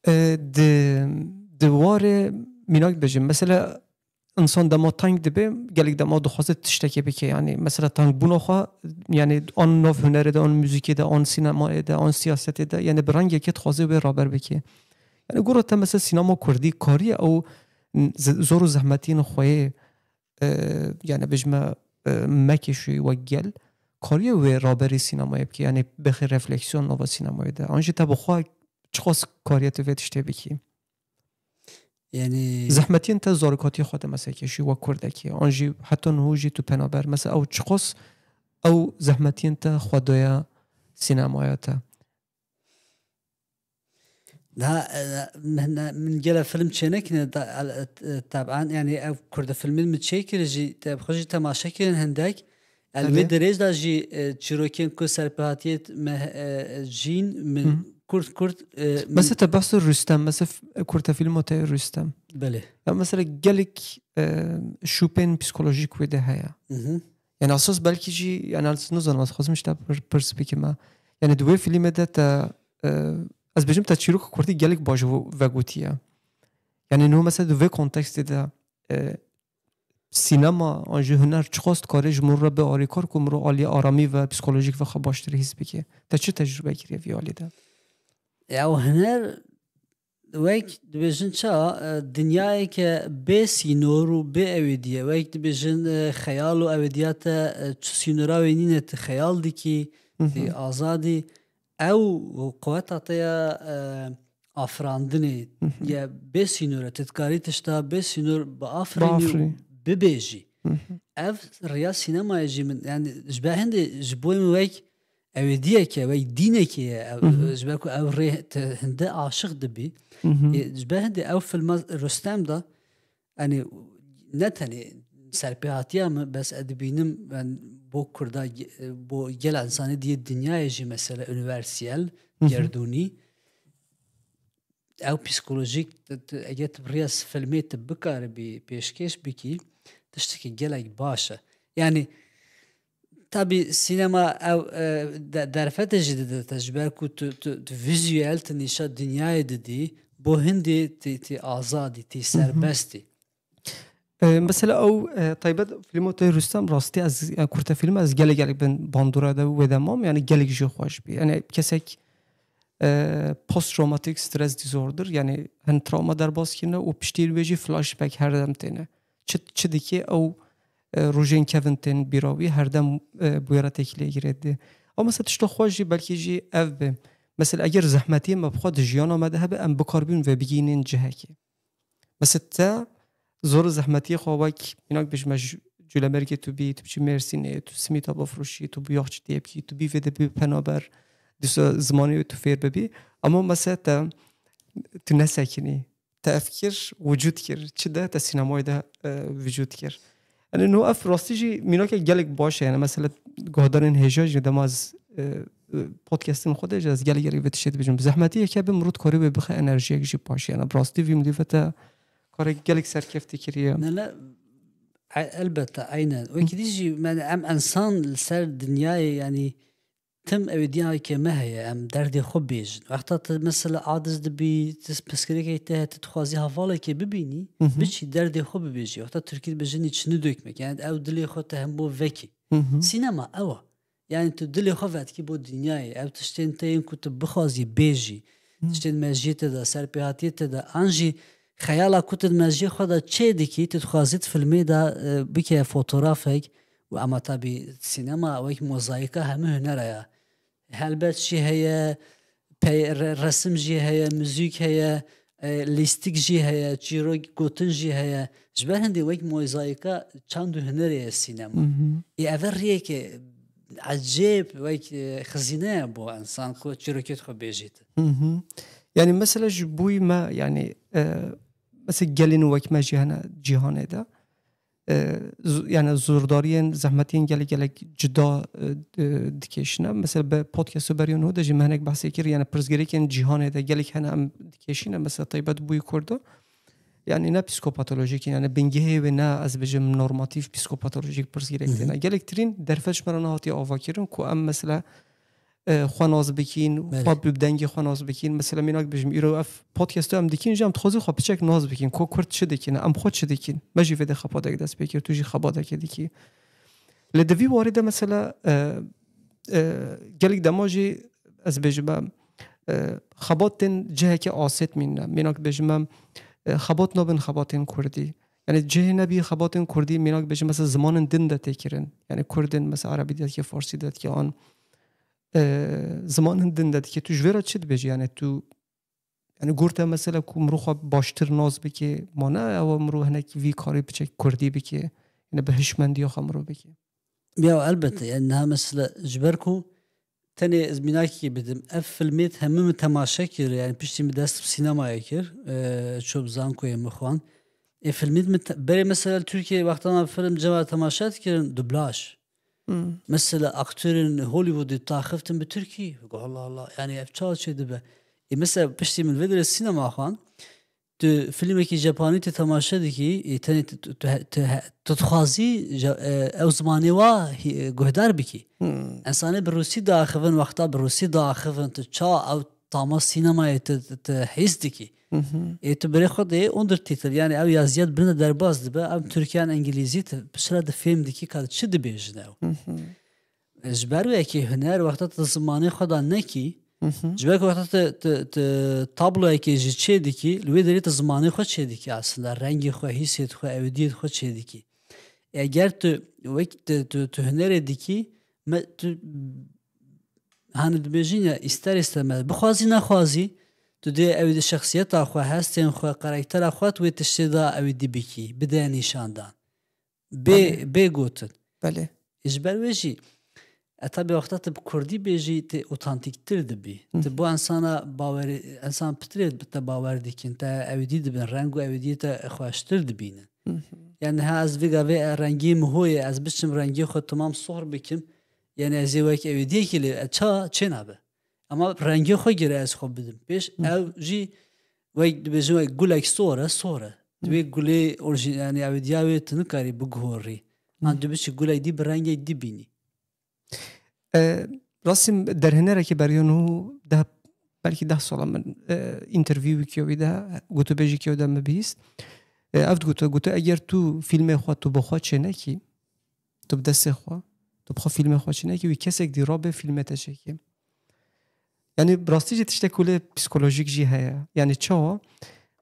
E, di, di warê mînak bêjim. Mesela insan dema teng dibe, gelek dema dixwaze tiştekê bike. Yani mesela tengbûna xwe, yani an nav hunerê de, an muzîkê de, an sînemayê de, an siyasetê de, yani bi rengekê dixwaze wê raber bike. Yani gora te mesela sînema kurdî kariye ew z-, zor û zehmetiyên xweyê, e, yani bêjme, e, mekêşî wek gel, kariye wê raberî sînemayê bike, yani bêxê refleksiyon nava sînemayê de. An jî te bi xwe çiqas kariye tu vê tiştê bikî? Yani Zehmetiyên te zarokatiyê xwe de mesela kêşî wek kurdekî, an jî heta niho jî tu penaber. Mesela ew çiqas ew zehmetiyên te xwe daye sînemaya te? Daha, e, min, min gele film çênekine da, e, e, taban, yani ev kurda filmin mi çêkir jî, te xwe jî temaşe kirin hindek. El Tabii. vê derêj da jî, e, çîrokên ku serpêhatiyê me, e, jîn min kurt kurt, e, min- Mesela te behsa Rüstem, mesela f-, kurta filma te Rüstem. Belê. Ya mesela gelek, e, şûpên psikolojîk wê de heye. Mhm. Yani esas belkî jî, yani ez nizanim, ez xwazim ji te pir-, pirs bikim. Yani di wê filmê de te, e, ez bêjim te çîrok kurdî gelek baş ve-, vegotiye. Yani no mesela di vê kontekstê de, e, sînema an jî huner çiqas dikare ji min re bi alîkar ku min re alî aramî ve psikolojîk ve xwe baştir hîs bike. Te çi tecrûbe kiriye vî alî de? Ya o huner wek dibêjin ça, e, dinyayeke bê sînor û bê ewêdî ye. Wek dibêjin, e, xeyal û ewêdiya te, e, çi sînora wê nîne, tu xeyal dikî, tu azadî. Ew quweta te ya, e, afirandinê ye bê sînor e. Tu dikarî tişta bê sînor biafirînî û Biafirî. bibêjî. Ev riya sînemayê jî min, yani ji ber hindê ji bo min wek ewêdiyeke, wek dînekê ye. Ev, ji ber ku ev rê te hinde aşiq dibî. Ê, ji ber hindê ew filma Rustem da, yani ne tenê serpêhatiya min, bes ez dibînim, yani bo Kurda, ge-, bo gela insanê diye dinyayê jî mesele universiyel, gerdûnî. Ew psikolojîk, tu, tu, eger tu bi riya filmê tu bikaribî pêşkêş bikî, tiştekî gelek baş e. Yani, tabî sînema ew, e, de-, derfetê jî dide te, ji ber ku tu, tu, tu vîzuyel, tu nîşa dinyayê didî, bo hindê tê, tê azadî, tê serbestî. E, mesela ew, e, taybet filmo te Rustem rastî ez, e, kurte film ez gelek gelek bin bandora de wê de mam, yani gelek jî xweş bî. Yani kesek, e, post traumatic stress disorder, yani hin travma derbas kirine û piştî wê jî flashback her dem têne. Çi, çi dike ew, e, rojên kevin tên bîra wî her dem, e, bûyera têkiliyê girê dê. Ama mesela tişta xweş jî belkî jî ev be. Mesela eger zehmetiyê me bi xwe di jiyana me de hebe em bikaribîn vê bigînên cihekê. Mesela te zor û zehmetiyê xwe wek, înak bêjme, ji Cûlemergê tu bî, tu biçî Mêrsînê, tu simîta bifroşî, tu biyaxçitiyê bikî, tu bî vê de bî penaber, dîsa zimanê tu fêr bibî. Ama mesela te, tu nesekinî, te ev kir, wicûd kir. Çi de? Te sînemayê de, e, wicûd kir. Yani no ev rastî jî mînake gelek baş e. Yani mesela guhdarên hêja jî dema ez, e, e, podcastên xwe de jî ez gelek gelek vê tiştê dibêjim. Zehmetiyeke bi mirov dikarî wê bixe enerjiyek jî baş. Yani bi rastî vî milî ve te karek gelek serkeftî kiriye. Ne, ne, e-, elbette, aynen. Wekî dî jî, yani em insan li ser dinyayê, yani tim ewêdiyayeke me heye, em derdê xwe bêjin. Wexta tu mesela aciz dibî, tu pirsgirêkek te heye, tu dixwazî hevalekê bibînî, Mhm. biçî derdê xwe bibêjî. Wexta Tirkî dibêjin içini dökmek. Yani ew dilê xwe te hembo vekî. Hı hı. Sînema ew e. Yani tu dilê xwe vetkî bo dinyayê. Ew tiştên te yên ku tu bixwazî bêjî. Hı. Tiştên mejiyê te de, serpêhatiyê te de, an jî xeyala ku tu di mejiyê xwe de çê dikî, tu dixwazî di filmê de, e, bike fotografek û ama tabî sînema wek mozayîka hemû hunera ye. Helbet jî heye, pey-, re-, resim jî heye, muzîk heye, e, lîstik jî heye, çîrok gotin jî heye. Ji ber hindê wek mozayîka çand û hunerê ye sînema. Hı hı. Ê eve riyeke ecêb wek, e, xizîne ye bo ensan ku çîrokêt xwe bêjît. Hı hı. Yani mesela ji boyî me yani, e, mesela gelên wek me jî hene cîhanê de. E, z-, yani zordariyên, zehmetiyên gelek gelek cida, e, e, dikêşine. Mesela bi podcastê beriya nû de jî me hinek behsê kir, yani pirsgirêkên cîhanê de gelek hene em dikêşine. Mesela taybet boyî Kurda. Yani ne psikopatolojik, yani bingehê wê ne ez bêjim normatif psikopatolojik pirsgirêk Hı hı. têne. Gelektirîn derfet ji me re nehatiye avakirin ku em mesela, e, xwe nas bikîn, Belê. xwe bi dengê xwe nas bikîn. Mesela mînak bêjim îro ev podcastê em dikîn jî em dixwazî xwe piçek nas bikîn. Ku Kurd çi dikîn, em xwe çi dikîn. Me jî vê de xebatek dest pê kir, tu jî xebatekê dikî. Lê di vî warî de mesela, e, e, gelek dema jî ez bêjim em, e, xebat tên cihekê asêt mîne. Mînak bêjim em, e, xebat nabin xebatên Kurdî. Yani cihê nebî xebatên Kurdî, mînak bêjim mesela zimanên din de tê kirin. Yani Kurdên mesela Erebî de dikê, Farsî de dikê, an, e, zimanên din de dikê. Tu ji vê re çi dibêjî? Yani tu, yani gor te mesela ku mirov xwe baştir nas bike, ma ne ew mirov hinek vî karî biçe Kurdî bike. Yani bi hişmendiya xwe mirov bike. Ya elbette, yani niha mesela ji ber ku tenê ez mînakî bidim, ev filmê hemû min temaşe kir, yani piştî min dest bi sînemayê kir, e, çû bi zankoyê min xwan. E, filmê min te-, berê mesela li Tirkiyeyê wexta me film cema temaşe dikirin, dublaj. Hmm. Mesela aktorên Hollywoodê taxiftin bi Tirkî. Go, Allah Allah, yani ev çawa çê dibe? E, mesela piştî min vê derê sînema xwan, tu filmekî Japanî tu temaşe dikî, e, tenê tu, tu, tu, tu, tu dixwazî ja-, e, ew zimanê wa hî-, guhdar bikî. Hmm. Ensanê bi Rûsî diaxivin, wexta bi Rûsî diaxivin, tu ça ew tama sînemayê tu, tu, tu hîs dikî. Hı hı. Ê tu birê xwe dê Untertitel, yani ew yaziyet birine derbas dibe, ew Tirkiyan Îngilîzî tu piştre di fêm dikî ka çi dibêjin ew. Hı hı. Ji ber wê yekê huner wexta tu zimanê xwe da nekî, Hı hı. ji ber ku wexta tu, tu, tu tabloyekê ji çê dikî, li wê derê tu zimanê xwe çê dikî aslında, rengê xwe, hîsê xwe, ewidiyê xwe çê dikî. Eger tu wek tu, tu, tu hunerê dikî, me, tu hani dibêjin ya, ister istemez, bixwazî nexwazî, tu dê ewidî şexsiyeta xwe, hestên xwe, karaktera xwe, tu wê tiştê da ewidî bikî, bide nîşandan. Bê, Belê. Bê gotin. Belê. Ji ber wê jî, e, tabi wexta tu bi kurdî bêjî, tu otantîktir dibî. Hı. Tu bo ensana bawerî, ensan pitirê bi te bawer dikin, te ewidî dibin, reng û ewidiyê te xweştir dibînin. Hı hı. Yani ha ez vê gavê, e, rengê min ho ye, ez biçim rengê xwe temam sohr bikim, yani ez ê wek ewidiyekî lê, e, ça çê nabe. Ama rengê xwe gire ez xwe bidim. Pêş Hı. ew jî wek dibêjin wek gulek sor e, sor e. Tu wê gulê orji-, yani ewidiya wê tu nikarî biguhorî. Hı. An tu biçî gulek dî bi rengek dî bînî. E, Rasim derhinerekî beriya nû deh, belkî deh sala min, e, interview wî kiyo wî de, gotûbêjî kiyo de min bihîst. E, ev digote, gote eger tu fîlmê xwe tu bi xwe çênekî, tu bi destê xwe, tu bi xwe fîlmê xwe çênekî, wî kesek dî rabe fîlmê te çêkê. Yani bi rastî jî tiştek ku lê psîkolojîk jî heye. Yani çawa?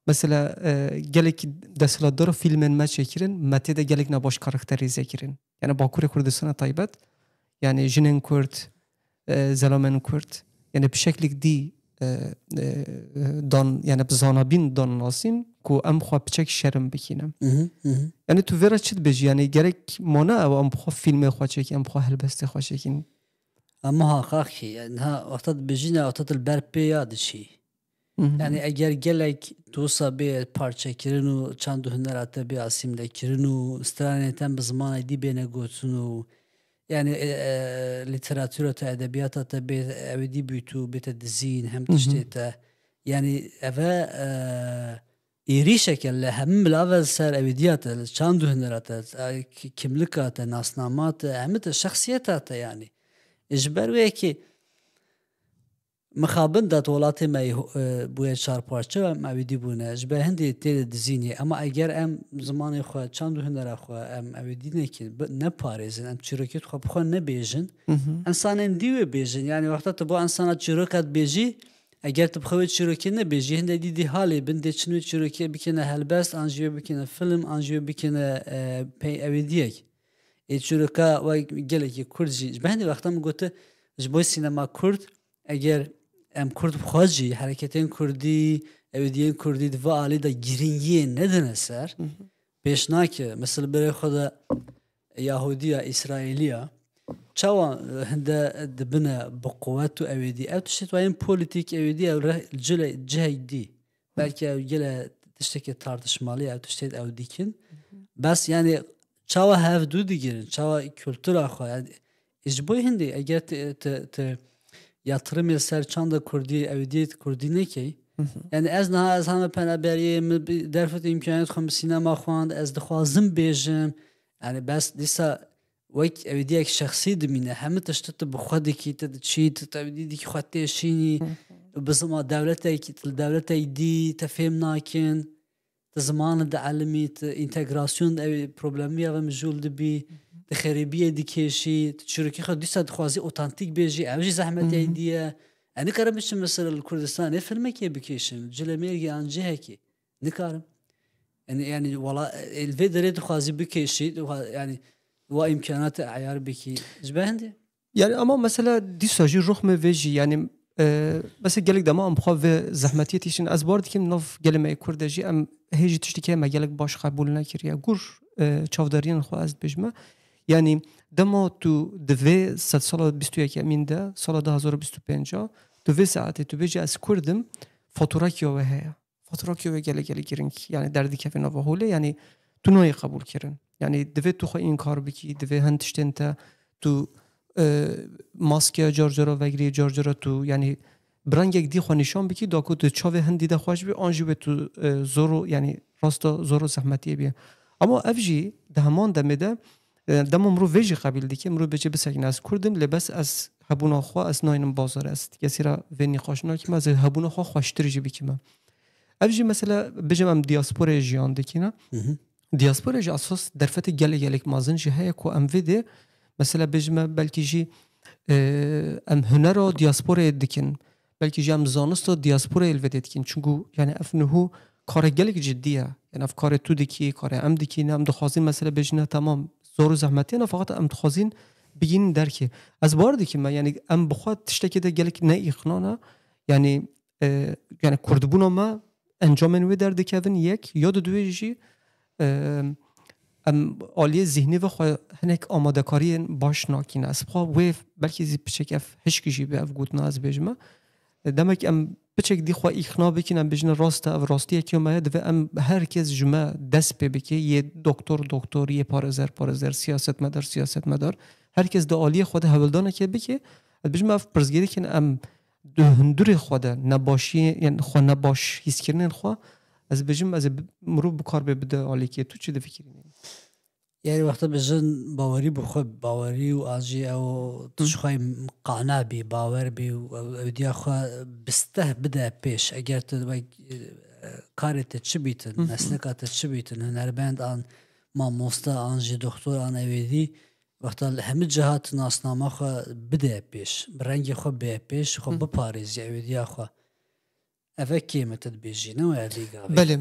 Mesela, e, gelek desthilatdara fîlmên me çêkirin, me tê de gelek nebaş karakterîze kirin. Yani Bakurê Kurdistana taybet, yani jinên Kurd, e, zelamên Kurd, yani bi şeklek dî, e, e, dan, yani bi zanabîn dan nasîn ku em xwe piçek şerm bikîne. Mhm, mhm. Yani tu vê re çi dibêjî? Yani gerek mane ew em bi xwe fîlmê xwe çêkin, em bi xwe helbestê xwe çêkin? Ha, muhakkak ki, yani ha, wexta dibêjî ne, wexta tu li ber pê ya diçî. Mhm. Yani eger gelek tu wisa bê parçekirin û çand û hunera te bê asîmlekirin û stranê te bi zimanê dî bêne gotin û yani, e, e, lîteratûra te, edebiyata te bê, ew dî bît û bête dizîn, hem Mhm. tiştê te. Yani eve, e, êrîşeke li hemî milav e li ser ewîdiya te, li çand û hunera te, e, ki-, kimlika te, nasnama te, hemî te, şexsiyeta te yani. E, ji ber wê yekê Mixabin dat welatê me yê, e, bûye çar parçe û em ewîdî bûne. Ji ber hindê tê de dizînê. Ema eger em zimanê xwe, çand û hunera xwe em ewîdî nekin, bi-, neparêzin, em çîrokêt xwe bi xwe nebêjin, Hı hı. ensanên dî wê bêjin. Yani wexta tu bo ensana çîroka dibêjî, eger tu bi xwe wê çîrokê nebêjî, hindê dî dî halê bin, dê çin wê çîrokê bikine helbest, an jî wê bikine film, an jî wê bikine, e, pey ewêdiyek. Ê çîroka we gelekî kurd jî. Ji ber hindê wexta min gote, ji bo sînema kurd, eger em kurd bi xwe jî, hereketên kurdî, ewêdiyên kurdî di vê alî de girîngiyê nedine ser, Hı hı. pêş nake. Mesela berê xwe de Yahûdiya, Îsraîliya, çawa, e, hinde dibine bi quwet û ewêdî? Ev tiştê wayên polîtîk ewêdî ew re-, cile-, cihek dî. Belkî ew gele tiştekê tartışmalı, ew tiştê ew dikin. Hı hı. Bes yani çawa hev dû digirin, çawa kultura xwe, yani, ji bo hindê eger te, te, te yatırım li ser çanda kurdî, ewêdiyê kurdî nekey. Hı hı. Yani ez niha ez heme penaberiyê min bi derfet imkaniyet xwe min sînema xwend, ez dixwazim bêjim. Yani bes dîsa wek ewêdiyek şexsî dimîne. Hemî tişt tu bi xwe dikî, tu diçî, tu tevdî dikî xwe têşînî. Hı hı. Bi zima dewletek, tu li dewletek dî, te fêm nakin. Tu ziman dielmî, tu întegrasyon ew problemî ev mijûl dibî, Hı hı. tu xerîbiyê dikêşî, tu çîrokê xwe dîsa dixwazî otantîk bêjî, ew jî zehmetê Hı hı. dî ye. Ez nikarim biçim mesela li Kurdistanê filmekê bikêşim, cilemêrgê an cihekê. Nikarim. Yani, yani wala, e, li vê derê dixwazî bikêşî, dixa-, yani wa îmkanatê eyar bikî. Ji ber hindê? Yani ama mesela dîsa jî ruh me vê jî, yani, e, mesela gelek dema em xwe vê zehmetiyê tîşin. Ez bar dikim nav gelê me yê Kurd de jî em hê jî tiştekî me gelek baş qebûl nekiriye. Gur, e, çavdariyên xwe ez dibêjime. Yani dema tu di vê sedsala bîst û yekemîn de, sala du hazar û bîst û pênc a, tu vê saetê tu bêjî ez Kurd im, faturekî we heye. Faturekî we gelek gelek girîng, yani derdikeve nava holê, yani tu nayê qebûl kirin. Yani divê tu xwe înkar bikî, divê hin tiştên te tu, e, maskeya car cara vegirî, car cara tu, yani bi rengek dî xwe nîşan bikî, da ku tu çavê hindî de xweş bî, an jî wê tu, e, zor û, yani rasta zor û zehmetiyê bî. Ama ev jî di heman demê de, e, dema mirov vê jî qebîl dike, mirov bêje bisekine ez Kurd im, lê bes ez hebûna xwe ez nayînim bazarê, ez kesî re vê nîqaş nakim, ez ê hebûna xwe xweştir jî bikime. Ev jî mesela, bijim em diasporayê jiyan dikine. Hı hı. Diaspora jî esas derfetê gelek gelek mezin jî heye ku em vê dê, mesela bêjime belkî jî, e, em hunera diasporayê dikin. Belkî jî em zanista diasporayê li vê dê dikin. Çunku yani ev niho karek gelek cidî ye. Yani ev karê tu dikî, karê em dikî, ne em dixwazin mesela bêjine tamam zor û zehmetî ye, ne feqet em dixwazin bigînin derkê. Ez bawer dikim me, yani em bi xwe tiştekê de gelek ne îqna ne. Yani, e, yani kurdbûna me encamên wê derdikevin yek, ya di duwê jî, e, em aliyê zihnî ve xwe hinek amadekariyên baş nakîne. Ez xwe wê belkî zî piçek ev hişkî jî bi ev gotina ez bêjime. Demek em piçek dî xwe îqna bikin, em bêjin rast e, ev rastiyekî me ye, divê em her kes ji me dest pê bike, yê doktor doktor, yê parêzer parêzer, siyasetmedar siyasetmedar. Her kes di aliyê xwe de hewldanekê bike. Ez bêjim ev pirsgirêkên em di hundurê xwe de nebaşiyê, yani xwe nebaş hîskirinên xwe, ez bêjim ez ê bi-, mirov bikar bê bide alîkê. Tu çi difikirînî? Yani wexta bijin bawerî bi xwe, bawerî û an jî ew tu Hı. ji xwe qane bî, bawer bî û ew, ew diya xwe bisteh bide pêş. Eger tu wek, e, karê te çi bîtin, Hı hı. mesleka te çi bîtin, hunermend an mamoste an jî doktor an ewêdî, wexta li hemî ciha tu nasnama xwe bide pêş, bi rengê xwe bide pêş, xwe Hı. biparêzî ewêdiya xwe. Eve kêm e tu dibêjî, ne were dî gavê. Belê.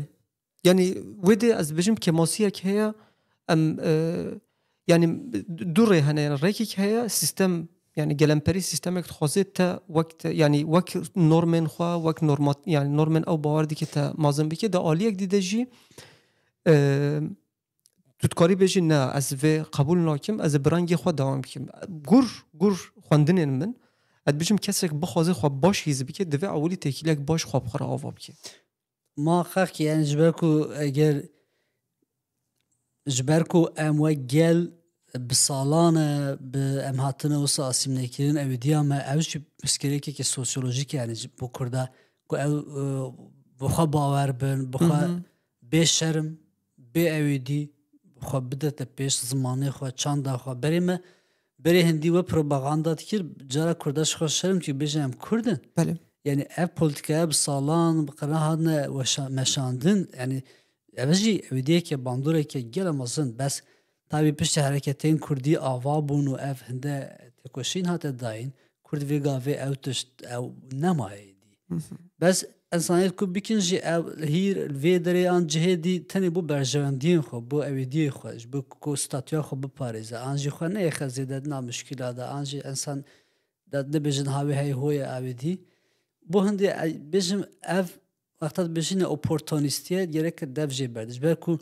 Yani wê dê ez dibêjim kêmasiyek heye, em, e, yani du rê hene, yani rêkek heye, sîstem, yani gelemperî sîstemek dixwaze te wek te, yani wek normên xwe, wek normat-, yani normên ew bawer dike te mazin bike, di aliyek dî de jî, e, tu dikarî bêjî ne, ez vê qebûl nakim, ez ê bi rengê xwe dewam bikim. Gur, gur xwendinên min, ez dibêjim kesek bixwaze xwe baş hîs bike, divê ewilî têkiliyek baş xwe bi xwe re ava bike. Muhaqqeq ki, yani ji ber ku eger, ji ber ku em wek gel bi salan e, bi em hatine wisa asîmlekirin, ew diya me, ew jî pirsgirêkeke sosyolojîk e, yani ji bo Kurda, ku ew, e, bi xwe bawer bin, bi xwe Hı hı. bê şerm, bê ewêdî, bi xwe bidete pêş, zimanê xwe, çanda xwe. Berê me Berê hindî we propaganda dikir, cara Kurda ji xwe şerm dikir, bêjin em Kurd in. Belê. Yani ev politikaya bi salan, bi qirina hatine weşa-, meşandin. Yani ev jî ewîdiyeke bandoreke gelek mezin. Bes tabî piştî hereketên Kurdî ava bûn û ev hinde têkoşîn hate dayîn. Kurd vê gavê ew tişt, ew nemaye dî. Bes insaniyet ku bikin jî ev hîr vê derê an cihê dî tenê bo berjewendiyên xwe, bo ewêdiyê xwe, ji bo ku statûya xwe biparêze. An jî xwe neyêxe zêde dina muşkila de, an jî insan de dibêjin ha wê hey hoye ewêdî. Bo hindê e, bêjim ev wexta dibêjine oportunîstiye gerek dev jê berde. Ji ber ku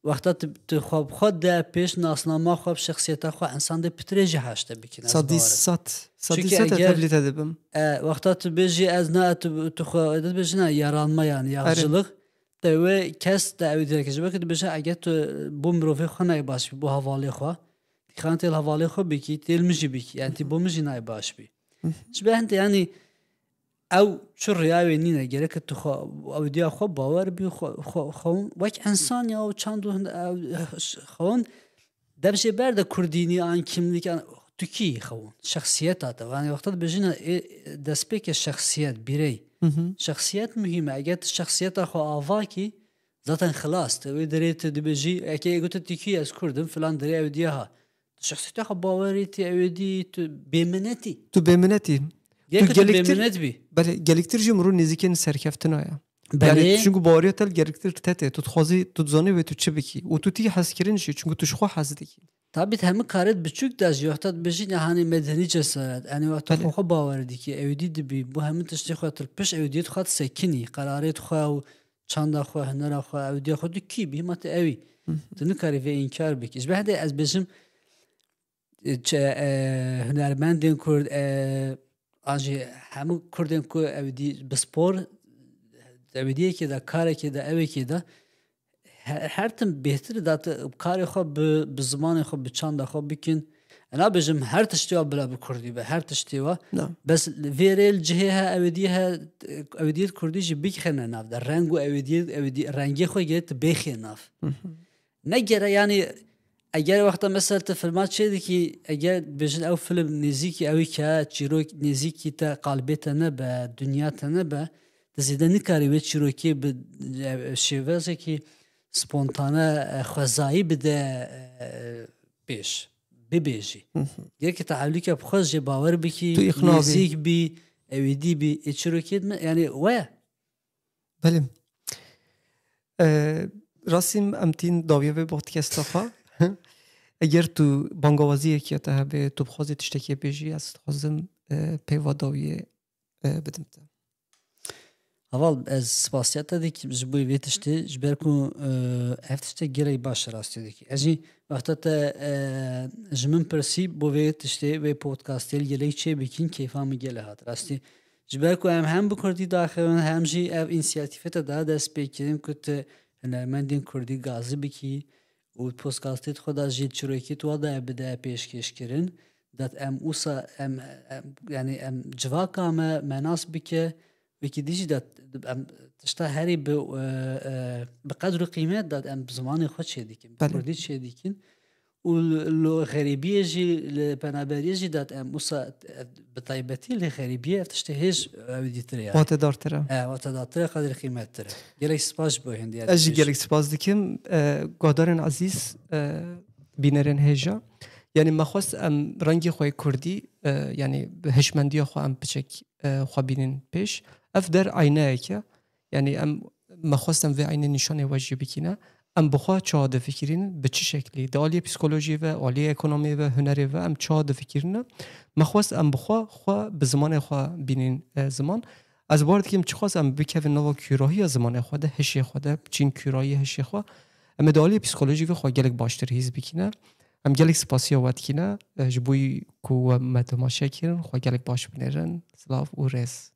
wexta tu, tu xwe bi xwe de pêş nasnama xwe bi şexsiyeta xwe insan dê pitirê jî haşte bikin. Ez Sadî bawer im. sat. Sadî Çünkü sat eger- tevlî te dibim. E, wexta tu bêjî ez na tu, tu xwe dibêjine yaranma yani yaxşılık. Te wê kes te ew direk ji ber ku dibêje eger tu bo mirovê xwe nayê baş bî, bo hevalê xwe. Dixan têl hevalê xwe bikî, têl min jî bikî. Yani tî bo min jî nayê baş bî. Ji ber hindê yani ew çi riya wê nîne, gerek tu xwe, ew diya xwe bawer bî, xwe, xwe, xwe wek insan ya û çand û hin-, ew, xwe dev jê berde kurdînî an kimlik an tu kî xewin, şexsiyeta te. Yani wexta dibêjine ê destpêke şexsiyet, birey. Şexsiyet muhîm e. Eger tu şexsiyeta xwe ava kî, zaten xilas te. Wê derê tu dibêjî, eke ê gote tu kî ez kurdim, filan derê ew diye ha. Tu şexsiyeta xwe bawerî tê, ew ê dî, tu bêminetî. Tu bêminetî. Yek Tu tu gelektir- bêminet bî. Belê, gelektir jî mirov nêzîkên serkeftina ye. Belê. Yani çünkü baweriya te li gelektir tete, tu dixwazî, tu dizanî wê tu çi bikî. Û tu tî hezkirin jî, çünkü tu ji xwe hez dikî. Tabî hemî karet biçûk de jî wexta dibêjî ne hanê medenî cesaret. Yani wexta Belê. xwe xwe bawer dikî, ewîdî dibî, bu hemî tiştê xwe tu piş ewîdiyê xwe disekinî, qerarê xwe û çanda xwe, hunera xwe, ewîdiya xwe tu kî bî, ma tu ewî. Tu nikarî vê înkar bikî. Ji ber hindê ez bêjim, e, çe-, e, hunermendên Kurd, e, an jî hemû Kurdên ku ewîdî bi spor, ewîdiyekê de, karekê de, ewekê de, he-, her tim bêhtir e da tu karê xwe bi, bi zimanê xwe, bi çanda xwe bikin. Ez nabêjim her tiştê wa bila bi kurdî be, her tiştê wa. Na. Bes vê rê li cihê he, ewêdiyê he, ewêdiyê kurdî jî bixêne nav de. Reng û ewêdiyê, ewêdî, rengê xwe gerek tu bêxê nav. Ne gere, yani eger wexta mesela tu filma çêdikî, eger bêjin ew film nêzîkî ew ke çîrok nêzîkî te, qalbê te nebe, dinya te nebe, tu zêde nikarî wê çîrokê bi, e, şêwazekî spontane, e, xwezayî bide, e, pêş, bibêjî. Gerek te ewlîke bi xwe jê bawer bikî, Tu îqna bî. Nêzîk bî, ewêdî bî, ê çîrokê me, yani we. Belê. Ee, Rasim, em tîn dawiye vê podcasta xwe. Eger tu bangawaziyekî te hebe, tu bixwazî tiştekê bêjî, ez dixwazim, e, peyva dawiyê, e, bidim te. Heval, ez spasiya te dikim ji bo vê tiştê, ji ber ku, e, ev tiştek gelek baş e rastî dikî. Ez jî wexta te, e, ji min pirsî bo vê tiştê, vê podcastê li gelek çê bikîn, keyfa min gelek hat. Rastî, ji ber ku em hem bi kurdî daxivin, hem jî ev însiyatîfê te daha dest pê kirin ku tu hunermendên kurdî gazî bikî û podcastê xwe de jî çîrokê tu de bide pêşkêşkirin. Dat em usa, em, em, yani em civaka me, me nas bike, wekî dî jî dat em tişta herî bi, e, e, bi qedr û qîmet dat em bi zimanê xwe çêdikin, bi Belê. kurdî çêdikin. Û li, li xerîbiyê jî, li penaberiyê jî dat em usa, e, bi taybetî li xerîbiyê ev tiştê hêj ewîdîtir e. Watedartir e. E, watedartir e, qedr qîmettir e. Gelek spas ji bo hindî. Ez jî gelek spas dikim. E, guhdarên ezîz, e, bînerên hêja. Yani me xwest em rengê xwe yê kurdî, e, yani hişmendiya xwe em piçek, e, xwe bînin pêş. Ev der eyneyek e. Yani em me xwest em vê eynê nîşanê we jî bikîne. Em bi xwe çawa difikirînin, bi çi şeklî? Di aliyê psîkolojiyê ve, aliyê ekonomiyê ve, hunerê ve em çawa difikirîne? Me xwest em bi xwe, xwe bi zimanê xwe bînin, e, ziman. Ez bawer dikim çiqas em bikevin nava kûrahiya zimanê xwe de, hişê xwe de, biçîn kûrahiyê hişê xwe, em ê di aliyê psîkolojî ve xwe gelek baştir hîs bikîne. Em gelek spasiya we dikîne, e, ji bo ku we me temaşe kirin, xwe gelek baş binêrin. Silav û rêz.